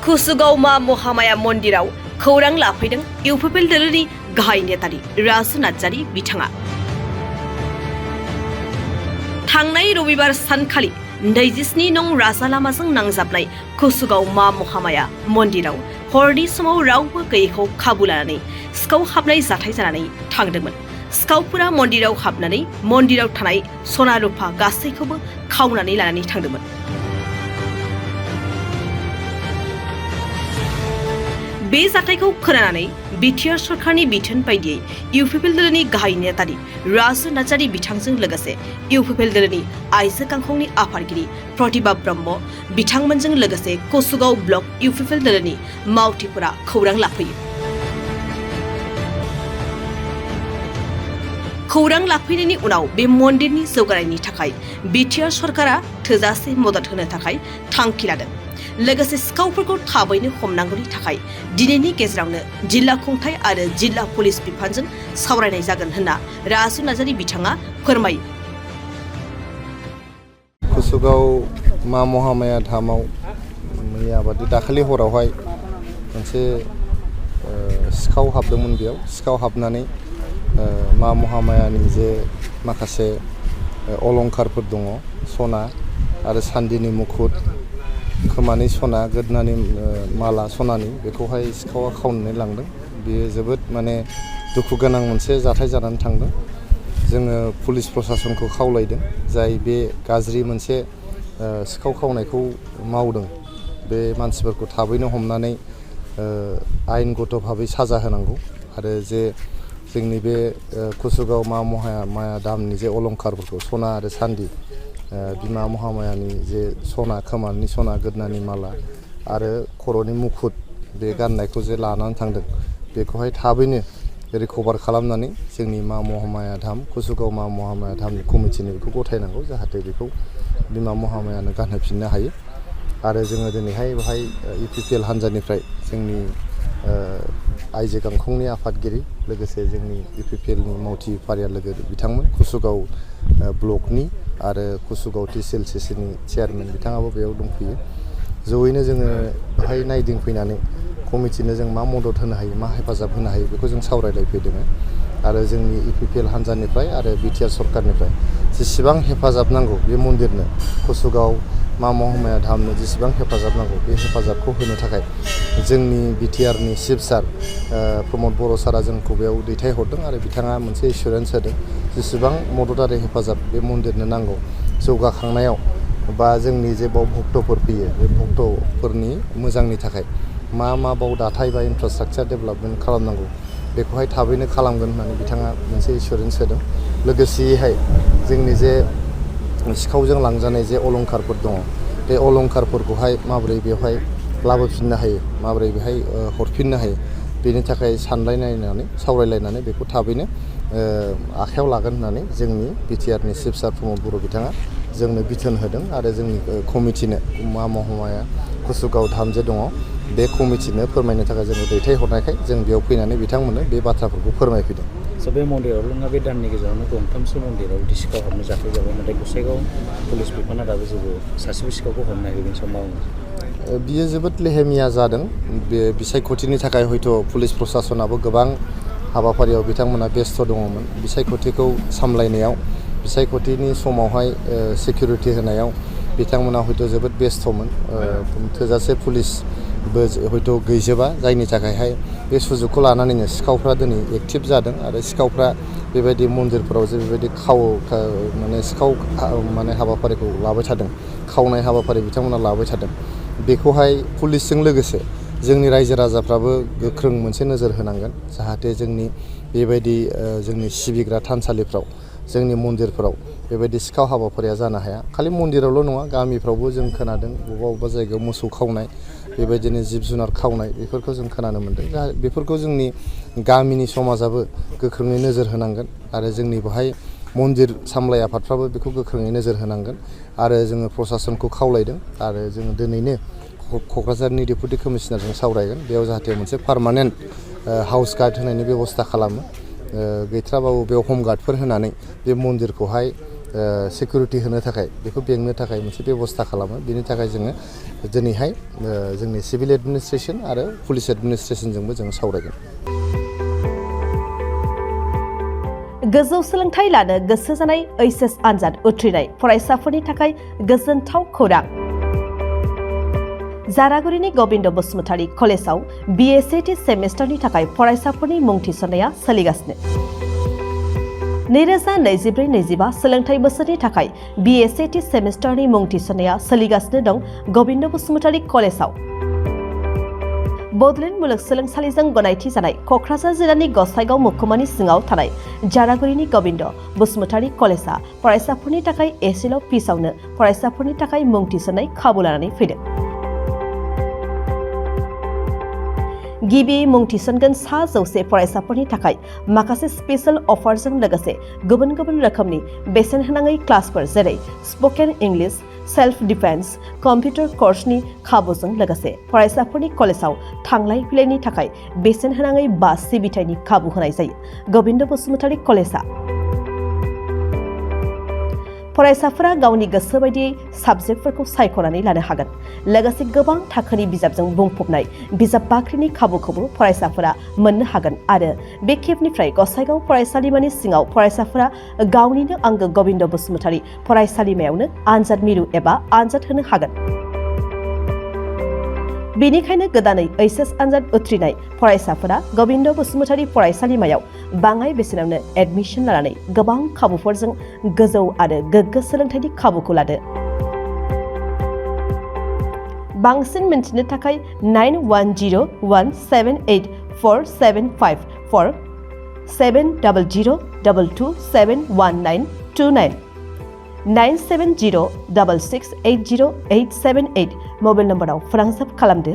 कुसुगाव मा महामाया मन्दिराव खौरां लाफैदों इउपिपिएल दोलोनि गाहाय नेतानि राजु नार्जारि बिथाङा। थांनाय रबिबार सानखालि 27 नं राजा लामाजों नांजाबनाय कुसुगाव मा महामाया मन्दिराव हरनि समाव रावबो गैयैखौ खाबु लानानै सिखाव हाबनाय जाथाय जानानै थांदोंमोन। सिखावफोरा मन्दिराव हाबनानै मन्दिराव थानाय सना रुफा गासैखौबो खावनानै लानानै थांदोंमोन। बे जाथायखौ खोनानानै बिटिआर सरकारनि बिथोन बायदियै इउपिपिएल दोलोनि गाहाय नेतानि राजु नार्जारि बिथांजों लोगोसे इउपिपिएल दोलोनि आइजो गांखंनि आफादगिरि प्रतिभा ब्रह्म बिथांमोनजों लोगोसे कुसुगाव ब्लक इउपिपिएल दोलोनि मावथिफोरा खौरां लाफैयो। खौरां लाफैनायनि उनाव बे मन्दिरनि जौगानायनि थाखाय बिटिआर सरकारा थोजासे मदद होनो थाखाय थांखि लादों। लोगोसे सिखावफोरखौ थाबैनो हमनांगौनि थाखाय दिनैनि गेजेरावनो जिल्ला खुंथाय आरो जिल्ला पुलिस बिफानजों सावरायनाय जागोन होनना राजु नार्जारि बिथाङा फोरमायो। कुसुगाव मा महामाया धामाव मैयाबादि दाखालि हरावहाय मोनसे सिखाव हाबदोंमोन। बेयाव सिखाव हाबनानै मा महामायानि जे माखासे अलंकारफोर दङ, सना आरो सान्दिनि मुकुट, खोमानि सना, गोदनानि माला सनानि, बेखौहाय सिखावा खावनानै लांदों। बेयो जोबोद दुखु गोनां मोनसे जाथाय जानानै थांदों। जोङो पुलिस प्रसासनखौ खावलायदों, जाय बे गाज्रि मोनसे सिखाव खावनायखौ मावदों बे मानसिफोरखौ थाबैनो हमनानै आयेनगत भाबै साजा होनांगौ। आरो जे जोंनि बे कुसुगाव मा महामाया धामनि जे अलंकारफोरखौ सना आरो सान्दि, बिमा महामायानि जे सना, खोमानि सना, गोदनानि माला आरो खर'नि मुकुट, बे गाननायखौ जे लानानै थांदों, बेखौहाय थाबैनो रिकभार खालामनानै जोंनि मा महामाया धाम, कुसुगाव मा महामाया धामनि कमिटिनो बेखौ गथायनांगौ, जाहाथे बेखौ बिमा महामायानो गानहोफिननो हायो। आरो जोङो दिनैहाय बेवहाय इउपिपिएल हान्जानिफ्राय जोंनि आइजो गांखंनि आफादगिरि, लोगोसे जोंनि इउपिपिएलनि मावथि फारिया लोगो बिथांमोन, कुसुगाव ब्लकनि आरो कुसुगाव TCLCCनि चेयारमेन बिथाङाबो बेयाव दंफैयो। जयैनो जोङो बेहाय नायदिंफैनानै कमिटिनो जों मा मदद होनो हायो, मा हेफाजाब होनो हायो, बेखौ जों सावरायलायफैदों। आरो जोंनि इउपिपिएल हान्जानिफ्राय आरो बिटिआर सरकारनिफ्राय जेसेबां हेफाजाब नांगौ बे मन्दिरनो, कुसुगाव मा महामाया धामनो जेसेबां हेफाजाब नांगौ बे हेफाजाबखौ होनो थाखाय जोंनि बिटिआरनि चिफ सार प्रमद बर'सारा जोंखौ बेयाव दैथायहरदों। आरो बिथाङा मोनसे एसुरेन्स होदों, जेसेबां मदद आरो हेफाजाब बे मन्दिरनो नांगौ जौगाखांनायाव, बा जोंनि जे बाव भक्तफोर फैयो बे भक्तफोरनि मोजांनि थाखाय मा बाव दाथाय बा इनफ्रास्ट्राक्चार डेभेलपमेन्ट खालामनांगौ, बेखौहाय थाबैनो खालामगोन होननानै बिथाङा मोनसे एसुरेन्स होदों। लोगोसेयैहाय जोंनि जे सिखावजों लांजानाय जे अलंकारफोर दङ, बे अलंकारफोरखौहाय माबोरै बेवहाय लाबोफिननो हायो, माबोरै बेहाय हरफिननो हायो, बेनि थाखाय सावरायलायनानै बेखौ थाबैनो आखायाव लागोन होननानै जोंनि बिटिआरनि चिफ सार प्रमद बर' बिथाङा जोंनो बिथोन होदों। आरो जोंनि कमिटिनो मा महामाया कुसुगाव धाम जे दङ, बे कमिटिनो फोरमायनो थाखाय जोङो दैथायहरनायखाय जों बेयाव फैनानै बिथांमोननो बे बाथ्राफोरखौ फोरमायफैदों। बे मन्दिरावल' नङा, बे दाननि गेजेरावनो गंथामसो मन्दिराव बिदि सिखाव हाबनो जाथाय जाबाय, नाथाय गसाइगाव पुलिस बिफाना दाबो सासेबो सिखावखौ हमनो हायाखै। बेनि सायाव बियो जोबोद लेहेमिया जादों। बे बिसायख'थिनि थाखाय हयथ' पुलिस प्रसासनाबो गोबां हाबाफारियाव बिथांमोना बेस्थ' दङमोन। बिसायख'थिखौ सामलायनायाव, बिसायख'थिनि समावहाय सिकिउरिटि होनायाव बिथांमोना हयथ' जोबोद बेस्थ'मोन। थोजासे पुलिसबो हयथ' गैजोबा, जायनि थाखायहाय बे सुजुगखौ लानानैनो सिखावफ्रा दिनै एक्टिभ जादों। आरो सिखावफ्रा बेबायदि मन्दिरफोराव जे बेबायदि सिखाव हाबाफारिखौ लाबाय थादों, खावनाय हाबाफारि बिथांमोना लाबाय थादों। बेखौहाय पुलिसजों लोगोसे जोंनि रायजो राजाफ्राबो गोख्रों मोनसे नोजोर होनांगोन, जाहाथे जोंनि बेबायदि जोंनि सिबिग्रा थानसालिफ्राव, जोंनि मन्दिरफोराव बेबायदि सिखाव हाबाफारिया जानो हाया। खालि मन्दिरावल' नङा, गामिफ्रावबो जों खोनादों बबेबा जायगायाव मोसौ खावनाय, बेबायदिनो जिब जुनार खावनाय, बेफोरखौ जों खोनानो मोन्दों। बेफोरखौ जोंनि गामिनि समाजाबो गोख्रोङै नोजोर होनांगोन। आरो जोंनि बेहाय मन्दिर सामलाय आफादफ्राबो बेखौ गोख्रोङै नोजोर होनांगोन। आरो जोङो प्रसासनखौ खावलायदों, आरो जोङो दिनैनो क'क्राझारनि डेपुटि कमिशनारजों सावरायगोन, बेयाव जाहाथे मोनसे पार्मानेन्ट हाउस गार्ड होनायनि बेब'स्था खालामो। गैथ्राबाबो बेयाव हम गार्डफोर होनानै बे मन्दिरखौहाय सिकिउरिटि होनो थाखाय बेखौ बेंनो थाखाय मोनसे बेबस्था खालामो बेनि थाखाय जोङो दिनैहाय जोंनि सिभिल एडमिनिस्ट्रेसन आरो पुलिस एडमिनिस्ट्रेसनजोंबो जों सावरायगोन। गोजौ सोलोंथाइ लानो गोसो जानाय HS आनजाद उथ्रिनाय फरायसाफोरनि थाखाय गोजोनथाव खौरां। जारागुरिनि गबिन्द बसुमतारी कलेजाव BSAT सेमेस्टारनि थाखाय फरायसाफोरनि मुं थिसननाया सोलिगासिनो। 2024-25 सोलोंथाइ बोसोरनि थाखाय BSAT सेमेस्टारनि मुं थिसननाया सोलिगासिनो दं गबिन्द बसुमतारी कलेजाव। बड'लेण्ड मुलुगसोलोंसालिजों गनायथि जानाय क'क्राझार जिल्लानि गसाइगाव महकुमानि सिङाव थानाय जारागुरिनि गबिन्द बसुमतारी कलेजा फरायसाफोरनि थाखाय एसेल' फिसावनो फरायसाफोरनि थाखाय मुं थिसननाय खाबु लानानै फैदों। गिबि मुं थिसनगोन 100 फरायसाफोरनि थाखाय माखासे स्पेशल अफारजों लोगोसे गुबुन गुबुन रोखोमनि बेसेन होनाङै क्लासफोर जेरै spoken English, self defence, computer कर्सनि खाबुजों लोगोसे फरायसाफोरनि कलेजाव थांलाय फैलायनि थाखाय बेसेन होनाङै बास सिबिथायनि खाबु होनाय जायो। गबिन्द बसुमतारी कलेजा फरायसाफोरा गावनि गोसो बायदियै साबजेक्टफोरखौ सायख'नानै लानो हागोन। लोगोसे गोबां थाखोनि बिजाबजों बुंफबनाय बिजाब बाख्रिनि खाबुखौबो फरायसाफोरा मोननो हागोन आरो बे खेबनिफ्राय गसाइगाव फरायसालिमानि सिङाव फरायसाफोरा गावनिनो आंगो गबिन्द बसुमतारी फरायसालिमायावनो आनजाद मिरु एबा आनजाद होनो हागोन। बेनिखायनो गोदानै HS आनजाद उथ्रिनाय फरायसाफोरा गबिन्द बसुमतारी फरायसालिमायाव बाङाय बेसेनावनो एडमिसन लानानै गोबां खाबुफोरजों गोजौ आरो गोग्गो सोलोंथाइनि खाबुखौ लादो। बांसिन मिन्थिनो थाखाय 9101784754 7002271929 97066808878 मबाइल नम्बराव फोनांजाब खालामदो।